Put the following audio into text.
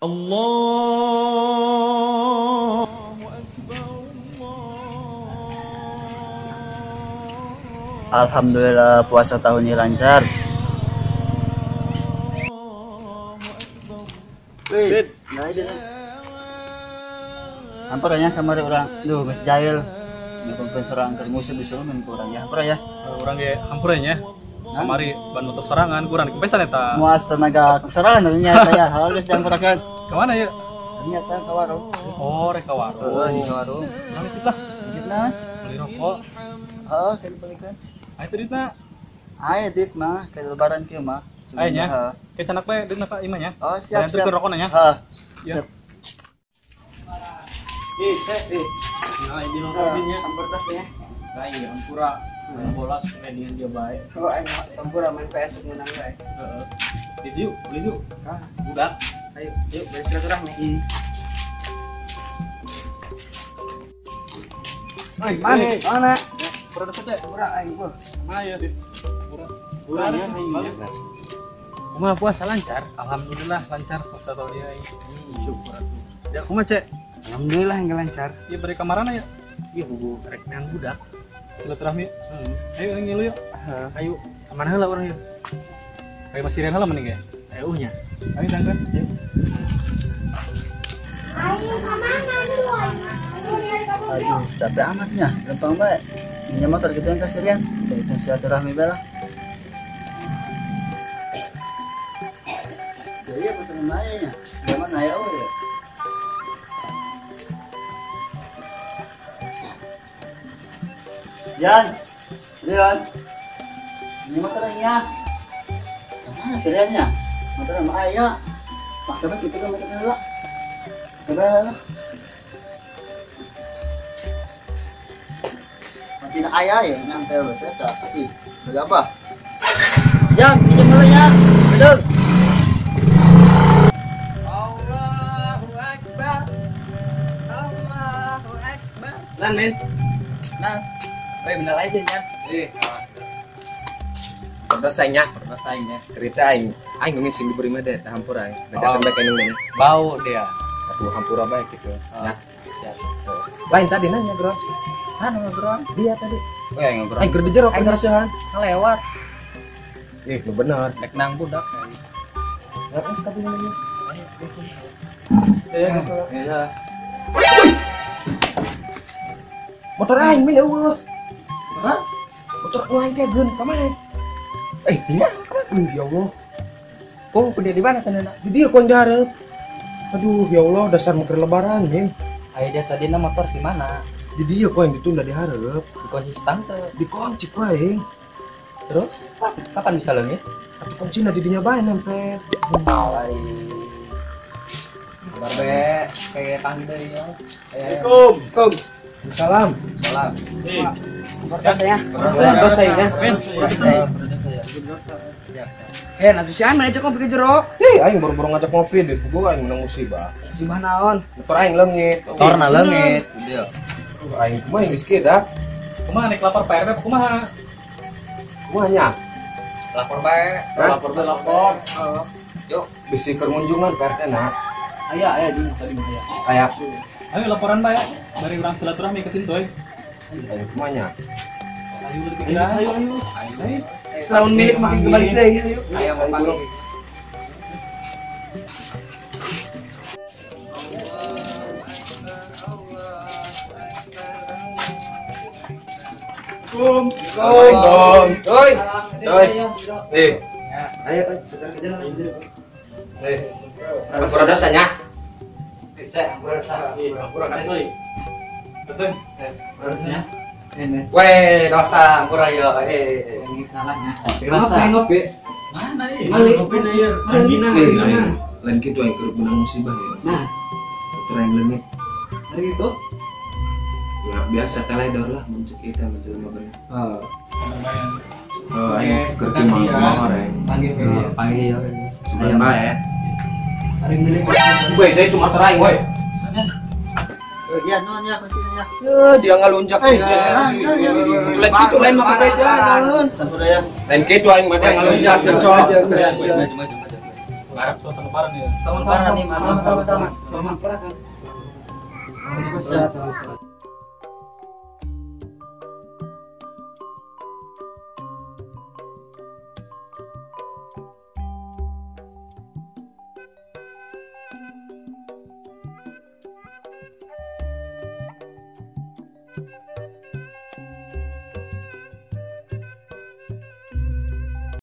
Allahu Akbar. Alhamdulillah puasa tahun ini lancar. Wih, nah ini hampir ya kamari orang, duh geus jahil. Nyokongkeun sorang keur musuh bisa men kurang ya, hampir ya. Urang ge hampir nya. Kamari ban motor sorangan kurang kepesan eta. Muas tenaga kesorangan nya saya halus diampurakeun. Ka mana ya? Ternyata ka warung. Oh, rek ka warung. Heeh, ka warung. Nah, itu lah. Duitna. Beli rokok. Heeh, kan belikeun. Aya duitna. Aya duit mah, ke lebaran kieu mah. Aya nya. Ke canak bae duitna ka imah nya. Oh, siap, siap. Anterkeun rokona nya. Heeh. Iya. Ih, cek, ih. Nah, ini nya. Hampur tas nya. Nah, iya, hampura. Main bola supaya dengan dia baik. Oh, aing sampura main PS menang bae. Heeh. Beli yuk, beli yuk. Hah, budak. Ayo, yuk beri silaturahmi. Oi, mana? Mana? Pura teh. Pura aing gua. Mana ya? Pura. Pura ya aing. Kumaha puasa lancar? Alhamdulillah lancar puasa tahun ini aing. Syukur atuh. Ya kumaha, Cek? Alhamdulillah enggak lancar. Iya beri kamarana ya? Iya bubu rek neang budak. Silaturahmi. Ayo urang ngilu yuk. Ayo, kemana heula urang yuk? Ayo masih rian heula mending ya? Ayo nya. Ayo dangkan. Yuk. Ayo kemana dulu? Aduh, capek amatnya, lempang bae. Minjem motor gitu yang kasirian. Kita itu silaturahmi bae lah. Jadi apa teman nya? Zaman aya euy ya. Yan, Rian, ini motornya. Mana si Riannya? Motornya sama ayah. Pakai gitu kan motornya lah. Coba lah. Makin ayah ya, nempel saya kasih. Beli apa? Yan, ini motornya. Betul. Allahu Akbar. Allahu Akbar. Nan, Min. Nah. Woi, bener aja nya. Eh. Berdosanya, berdosanya. Cerita aing, aing ngising diberi mah deh, hampura aing. Ngajakan bae kenung deh. Bau dia. Satu hampura bae gitu. Nah, siap. Lain tadi nanya, Bro. Sana ngobrol. Dia tadi. Woi, aing ngobrol. Aing keur di jero ngasihan. Ngelewat. Eh, lu bener. Rek nang budak. Heeh, tadi nanya. Iya. Motor aing min eueuh. Hah? Motor aing teh geun ka mana? Eh, tinggal ka mana? Ya Allah. Oh, kudu di mana teh? Di dieu ku dihareup. Aduh, ya Allah, dasar motor lebaran, min. Aya dia tadi na motor di mana? Di dieu ku aing ditunda dihareup. Dikunci stang teh. Dikunci ku aing. Terus, kapan bisa leungit? Atuh kuncina di dinya bae nempel. Ai. Kabar be, kayak pandai ya. Assalamualaikum. Salam. Salam. Saya. Saya. Eh, nanti siapa ngajak ngopi ke jero? Ih, aing baru-baru ngajak ngopi deh. Gua aing menang musibah. Musibah naon? Motor aing leungit. Motorna leungit. Dia. Aing kumaha geus kieu dah. Kumaha nek lapor Pak RW kumaha? Kumaha nya? Lapor bae. Lapor bae lapor. Yuk, bisi keur ngunjungan Pak RT na. Aya, aya di tadi mah aya. Aya. Ayo laporan bae dari urang silaturahmi ke Sintoy. Ayo kumaha nya? Ayo ayo ayo. Ayo. Setahun milik makin kembali deh. Ayo. Ayo mau panggil. Kum, kum, oi, oi, eh, ayo, eh, hampura dosanya. Cek, hampura dosa. Hampura kan tuh, betul. Hampura dosanya. Weh, dosa, hampura ya, eh. Salahnya. Ngopi, ngopi. Mana ini? Ngopi nih, Anggina, Anggina. Lain gitu, aing keur menang musibah ya. Nah, motor aing leungit. Hari itu? Ya biasa teledor lah, muncul kita menjelma bener. Oh, lumayan. Oh, aing keur kumaha aing. Panggil, panggil. Sebentar bae. Hari milik. Weh, jadi itu motor aing, woi. Ya, nuhun ya kuncinya ya. Ya, dia ngalunjak ya. Lain kitu lain mah bebeja, nuhun. Sampura ya. Lain kitu aing mah dia ngalunjak cocok. Maju, maju, maju. Ngarep suasana lebaran ya. Lebaran nih, Mas. Sama-sama. Sama-sama. Sama. Sama-sama.